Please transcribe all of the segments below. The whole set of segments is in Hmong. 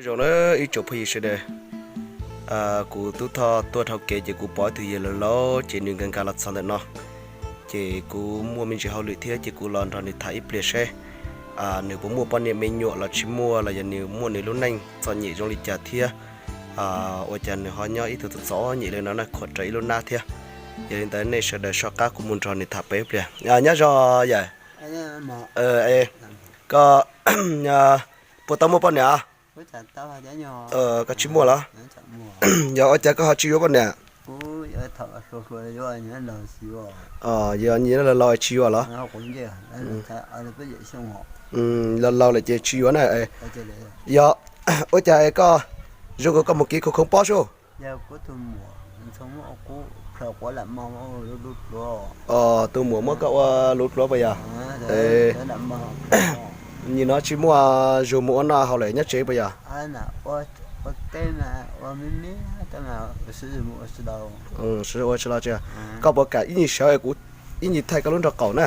Zoo na ib tsoom phooj ywg sawv daws, kuv tub thoj tuaj dhau kev ces kuv pom ib tug yawg laus laus ces nws nkag nkag los txog ntawm no. Ces kuv muaj me ntsis hauj lwm thiab ces kuv los nrog nws tham ib pliag seb nws puas muaj poj niam me nyuam los tsis muaj los yog nws muaj nws lub neej txom nyem zoo li cas thiab ua cas nws ho nyob ib tug txom txom nyem li no na, khuam raws ib lub nab thiab. Yog li ntawd nej sawv daws soj qab kuv mus nrog nws tham pem ib pliag. Nyob zoo yawm. Koj puas tau muaj poj niam? Koj tsis muaj los? Yog ua cas koj ho tsis yuav poj niam? Yog nyiam laus laus tsis yuav los? Laus laus lawm ces tsis yuav na. Yog ua cas es koj zoo nkaus koj mus kev khoov khoov pob sub? Tus muam muab koj ua luv pluav puas yog? Nim no tsis muaj zug mus ua noj haus lawm nyob tsev puas yog? Ua tsis los tsis, koj puas kam ib nyuag sawv es kuv ib nyuag thaij koj lub nraub qaum na?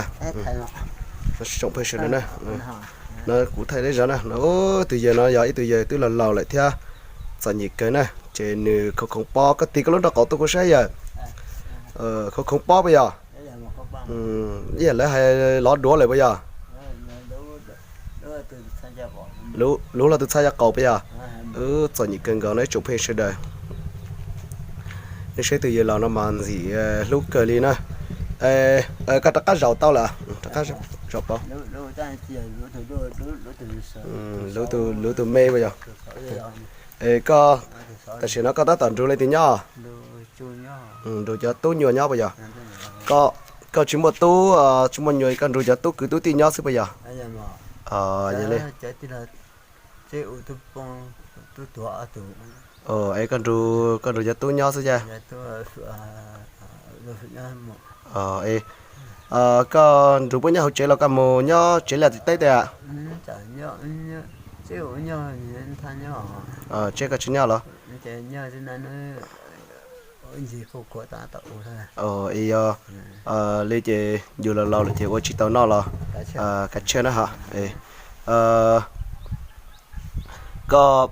Tsoom phooj ywg sawv daws na, no kuv thaij deb zog na, no tus yawg no yog ib tug yawg twb laus laus lawm thiab txom nyem kawg na, ces nws khoov khoov pob. Koj tig koj lub nraub qaum tuaj kuv saib yawm. Khoov khoov pob puas yog? Ib yam lawv hais lov duav lawm puas yog? Luv los tus txha ya qaum puas yog? Txom nyem kawg nkaus no ib tsoom phooj ywg sawv daws. Nej saib tus yawg laus no mas ntxim hlub kawg li na. Koj rov qab zaum tau lawm, rov qab zaum paub. Luv tus me puas yog? Koj tam sim no koj tab tom nrug leej twg nyob? Nrug cov tub nyuag nyob puas yog? Koj tsis muaj tub tsis muaj nyuam, koj nrug cov tub kwv tub tij nyob xwb puas yog? Yog li es koj nrug, koj nrug cov tub nyob xwb cas? Koj nrug puab nyob hauv tsev los koj mus nyob tsev liaj teb tes? Tsev koj tsis nyob los? Yog li ces yus laus laus lawm ces ua tsis tau noj los kav tsij na ho. Koj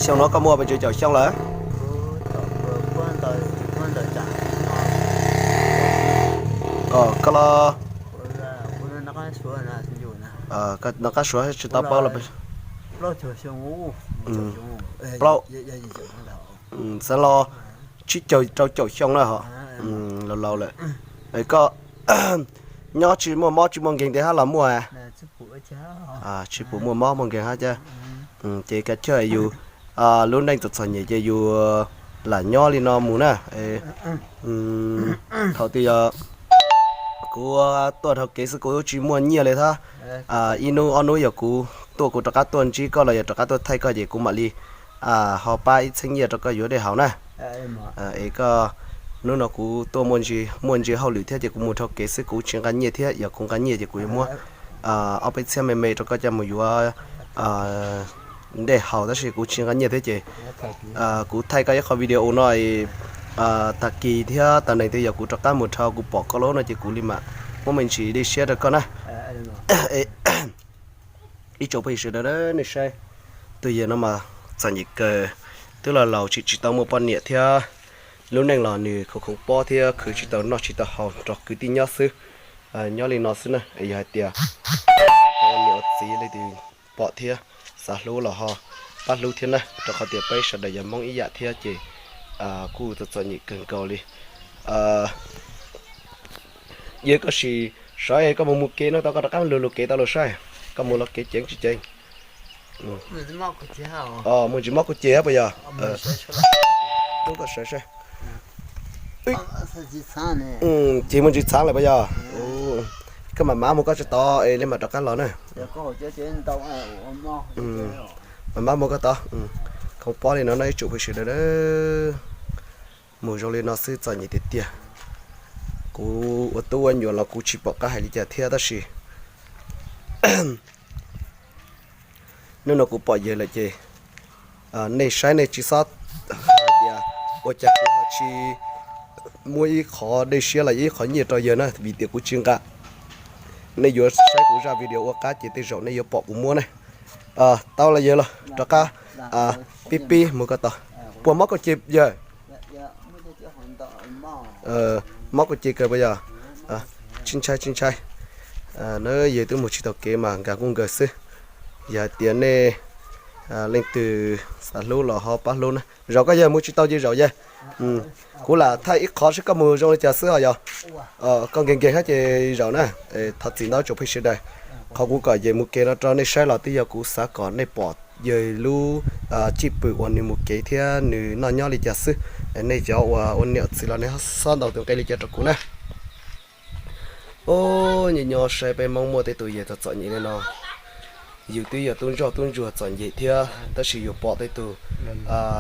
xyoo no koj muaj pes tsawg caum xyoo lawm? Koj los noj qab suav tsis tau paub los? Xav los tsib caug rau caum xyoo na ho. Laus laus lawm. Koj nyob tsis muaj mob tsis muaj nkeeg tes hab los muaj? Tsis pum muaj mob muaj nkeeg hab cas. Ces kav tsij yus lub neej txom txom nyem ces yus lam nyob li no mus na. Thaum twg yog kuv tuaj dhau kev xwb kuv tsis muaj nyiaj li thiab. Ib hnub ob hnub yog kuv tuaj kuv rov qab tuaj ntsib koj los yog rov qab tuaj thaij koj ces kuv mam li ho pab ib txheeb nyiaj rau koj yuav dej haus na. Es koj, hnub no kuv tuaj muaj ntsis hauj lwm thiab ces kuv mus dhau kev xwb kuv tsis nqa nyiaj thiab, yog kuv nqa nyiaj ces kuv yuav muab ob peb txhiab me me rau koj coj mus yuav dej haus tab sis kuv tsis nqa nyiaj thiab ces kuv thaij koj ib qho video no tag kis thiab tag neeg twg yog kuv rov qab mus dhau kuv pom koj lawm no ces kuv li mam muab me ntsis dej siab rau koj na. Ib tsoom phooj ywg sawv daws nej saib, tus yawg no mas txom nyem kawg, twb los laus tsis tsis tau muaj poj niam thiab, lub neej los nws khoov khoov pob thiab khwv tsis tau noj tsis tau haus nrog kwv tij nyob xwb. Nyob li no xwb na, yog hais tias ua niam ua txiv leej twg pom thiab xav hlub los ho pab hlub thiab na, rau qhov tias peb sawv daws yog Hmoob ib yam thiab ces kuj txom txom nyem kawg nkaus li. Yog koj sim sov es koj mus mus kev no tau koj rov qab lug lug kev tau los saib, koj mus los kev ceev tsis ceev. Mus ntsis mob kuv ceg puas yog? Koj sawv saib. Ces mus ntsis txhav lawm puas yog? Koj mam mam mus koj tsev tod es li mam rov qab los na. Mam mam mus koj tod. Khoov pob li no no ib tsoom phooj ywg sawv daws, mus zoo li no xwb txom nyem tiag tiag. Kuv ua tub ua nyuam los kuv tsis pom qab hais li cas thiab tab sis hnub no kuv pom yawg lawm ces nej saib nej tsis txhob hais tias ua cas kuv ho tsis muab ib qho dej siab los ib qho nyiaj rau yawg na, vim tias kuv tsis nqa. Nej yuav saib kuv zaj video ua qab ces tej zaum nej yuav pom kuv muab ne. Tau los yawg los rov qab Pib pib mus ko tau. Puas mob kaus ce yawg? Mob kaus ce kawg puas yog? Tsis ntshai tsis ntshai. Na yawg twb mus tsis tau kev mas nkag kuj nkawg xwb. Yog hais tias nej leej twg xav hlub los ho pab hlub na. Zaum koj yawg mus tsis tau ces zaum yawg. Kuv lam thaij ib qhov seb koj mus zoo li cas xwb os yog. Koj nkees nkees thiab ces zaum na. Thov txim ntau tsoom phooj ywg sawv daws. Qhov kuv kom yawg mus kev no rau nej saib los twb yog kuv xav kom nej pom yawg lub cij pwm uas nws mus kev thiab nws noj nyob li cas xwb. Nej cov uas ua niam txiv los nej xob ntaus tus nqe li cas rau kuv na. Ub, nyob nyob saib peb Hmoob muaj tej tus yawg txom txom nyem li no. Yus twb yog tub ntsoj tub ntsuag txom nyem thiab tab sis yus pom tej tus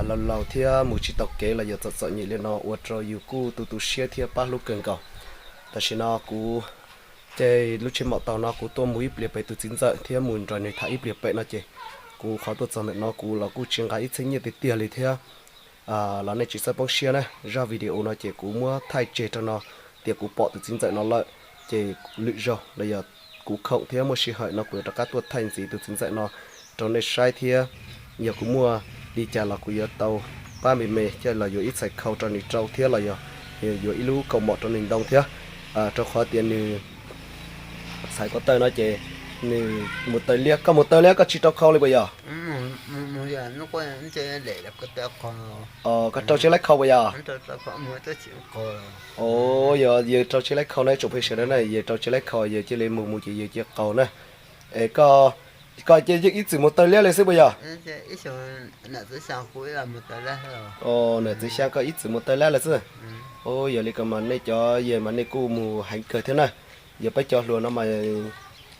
laus laus thiab mus tsis tau kev los yog txom txom nyem li no ua rau yus kuj tu tu siab thiab pab hlub kawg nkaus. Tam sim no kuv ces lub tsheb maum taus no kuv tuaj mus ib pliag pem tus txiv ntxawm thiab mus nrog nws tham ib pliag pem no ces kuv qhov tuaj txog ntawm no kuv los kuj tsis nqa ib txhiab nyiaj tiag tiag li thiab. Los nej tsis txhob poob siab na, zaj video no ces kuv muab thaij tseg rau no tias kuv pom tus txiv ntxawm no lawm, ces lwm zaug los yog kuv khoom thiab muaj sij hawm no kuv yuav rov qab tuaj thaij ntxiv tus txiv ntxawm no rau nej saib thiab. Yog kuv muaj li cas los kuv yuav tau pab me me coj los yuav ib txhais khau rau nws rau thiab los yog yuav ib lub kaus mom rau nws ntoo thiab. Rau qhov tias nws txhais ko taw no ces nws mus taw liab, koj mus taw liab koj tsis rau khau li puas yog? Koj rau tsis laib khau puas yog? Yog yawg rau tsis laib khau na tsoom phooj ywg sawv daws na, yawg rau tsis laib khau yawg cia li mus mus ces yawg cia qaug na. Es koj ces yeej ib txwm mus taw liab li xwb puas yog? Niam txiv xyaa koj ib txwm mus taw liab lawm xwb. Yog li ko mas nej cov yawg mas nej kuj mus heev kawg thiab na. Yog peb cov hluas no mas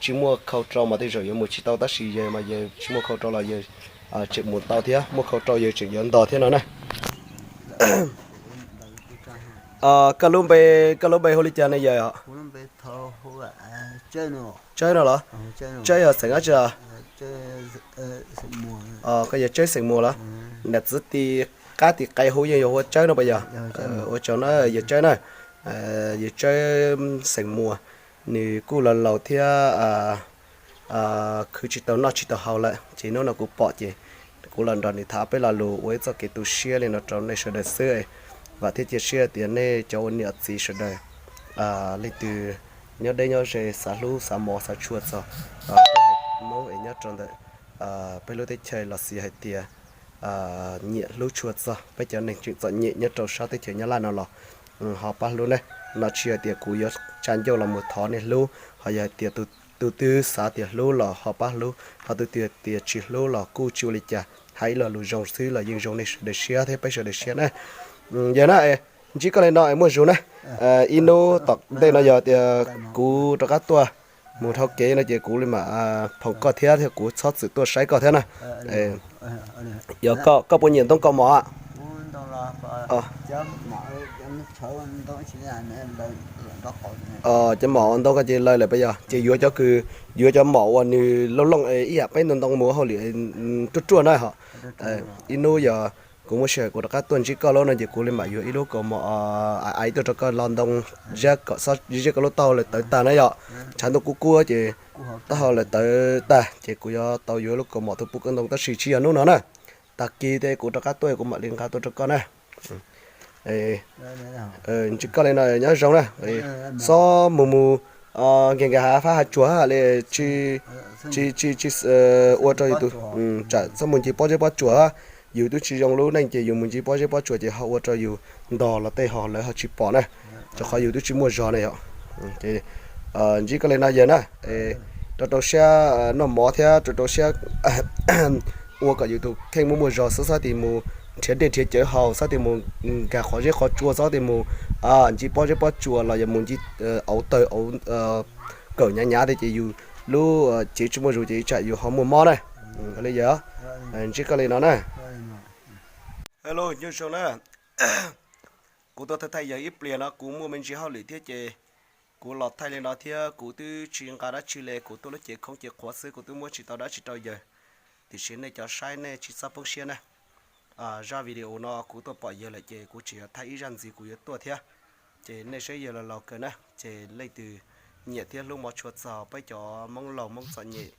tsis muaj khau rau mas tej zaum yuav mus tsis tau tab sis yawg mas yawg tsis muaj khau rau los yawg tseem mus tau thiab, muaj khau rau yawg tseem yuav ntog thiab no na. Koj lub npe, koj lub npe hu li cas ne yawg? Tsawb no los? Tsawb yog xeem dab tsi? Koj yog Tsawb xeem Muas los? Niam txiv ti qab ti qe hu yeej yog hu ua Tsawb no puas yog? Ua tsaug na yawg Tsawb na. Yawg Tsawb xeem Muas, nws kuj laus laus thiab khwv tsis tau noj tsis tau haus lawm ces hnub no kuv pom ces kuv los nrog nws tham peb lo lus ua ib txoj kev tu siab li no rau nej sawv daws xwb. Vam thiab cia siab tias nej cov ua niam txiv sawv daws, leej twg nyob deb nyob ze xav hlub xav mov xav tshua txog Hmoob es nyob rau ntawm peb lub teb chaws los sis hais tias nyiam hlub tshua txog peb cov neeg tseem txom nyem nyob rau sab teb chaws Nyab Laj no los ho pab hlub ne. No tsis hais tias kuv yuav tsa ncauj los mus thov nej hlub, ho yog hais tias tus twg xav tias hlub los ho pab hlub, ho tus twg tias tsis hlub los kuj tsis ua li cas, hais ib lo lus zoo xwb los yeej zoo nej sawv daws siab thiab peb sawv daws siab na. Yog na, ntsib koj li no es muaj zug na. Ib hnub tom ntej no yog tias kuv rov qab tuaj mus dhau kev no ces kuv li mam phoom koj thiab thiab kuv txhob txwm tuaj saib koj thiab na. Yog koj puas nyiam ntoo kaus mom? Cov mom ntoo ko ces lawv lawm puas yog? Ces yuav cov kws, yuav cov mom uas nws looj looj ib yam peb ntoo ntoo mus hauj lwm ruaj ruaj na ho. Ib hnub yog kuv muaj sij hawm kuv rov qab tuaj ntsib koj lawm no ces kuv li mam yuav ib lub kaus mom aiv tuaj rau koj lo ntoo, ziab kom koj lub taub hau lawv tawv tag na yom. Tshav ntuj kub kub ces taub hau lawv tawv tag ces kuv yuav tau yuav lub kaus mom tuaj pub koj ntoo tab sis tsis yog hnub no na. Tag kis ces kuv rov qab tuaj kuv mam li nqa tuaj rau koj na. Ntsib koj li no nyob zoo na. Xob mus mus nkees nkees hav fab hav tsuag li, tsis, tsis, tsis ua rau yus tus, tsam txhob mus ncig pob zeb pob tsuas. Yus twb tsis zoo lub neej ces yus mus ncig pob zeb pob tsuas ces ho ua rau yus ntog los tej ho lawv ho tsis pom na. Rau qhov yus twb tsis muaj zog na yom. Ntsib koj li no yawg na. Rau rau siab noj mov thiab rau rau siab ua kom yus tus kheej muaj muaj zog xwb, xob tis mus nrhiav dej nrhiav cawv haus, xob tis mus nkag qhov zeb qhov tsua, xob tis mus ncig pob zeb pob tsuas los yog mus ncig auv tawg auv kawm nyav nyav tej ces yus lub cev tsis muaj zog ces tsam yus ho muaj mob na. Li yawg, ntsib koj li no na. Hello nyob zoo na. Kuv tuaj thaij thaij yawg ib pliag no kuv muaj me ntsis hauj lwm thiab ces kuv los thaij li no thiab kuv twb tsis nqa dab tsi li, kuv tuaj lub cev khoob cev qhuav xwb kuv twb muab tsis tau dab tsi rau yawg. Tiam sis nej cov saib nej tsis txhob poob siab na. Zaj video no kuv tuaj pom yawg lawm ces kuv tseem yuav thaij ib zaj ntxiv kuv yuav tuaj thiab. Ces nej saib yawg laus laus kawg na ces leej twg nyiam thiab hlub mov tshua txog peb cov Hmoob laus Hmoob txom nyem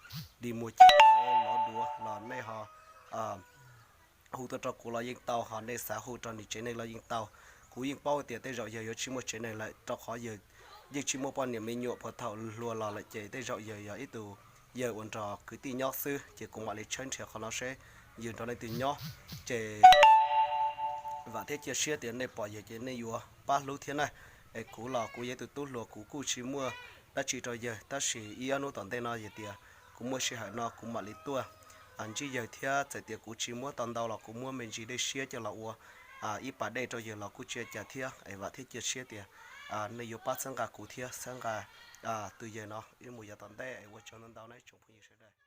li muag ci lov duav los nej ho hu tuaj rau kuv los yeej tau, ho nej xav hu rau niam tsev neeg los yeej tau. Kuv yeej paub tias tej zaum yawg yuav tsis muaj tsev neeg lawm, rau qhov yawg yeej tsis muaj poj niam me nyuam puag thaum hluas los lawm, ces tej zaum yawg yog ib tug yawg uas nrog kwv tij nyob xwb, ces kuv mam li tshawb nrhiav qhov no seb yawg nrog leej twg nyob. Ces vam thiab cia siab tias nej pom yawg ces nej yuav pab hlub thiab na. Es kuv los kuv yog ib tug tub hluas, kuv kuj tsis muaj dab tsi rau yawg, tab sis ib ob hnub tom ntej no yog tias kuv muaj sij hawm no kuv mam li tuaj ntsib yawg thiab. Txawm tias kuv tsis muab tau ntau los kuv muab me ntsis dej siab coj los ua ib pas dej rau yawg los kuj tsis ua cas thiab. Es vam thiab cia siab tias nej yuav pab txhawb nqa kuv thiab txhawb nqa tus yawg no ib mus yav tom ntej. Es ua tsaug ntau ntau na tsoom phooj ywg sawv daws.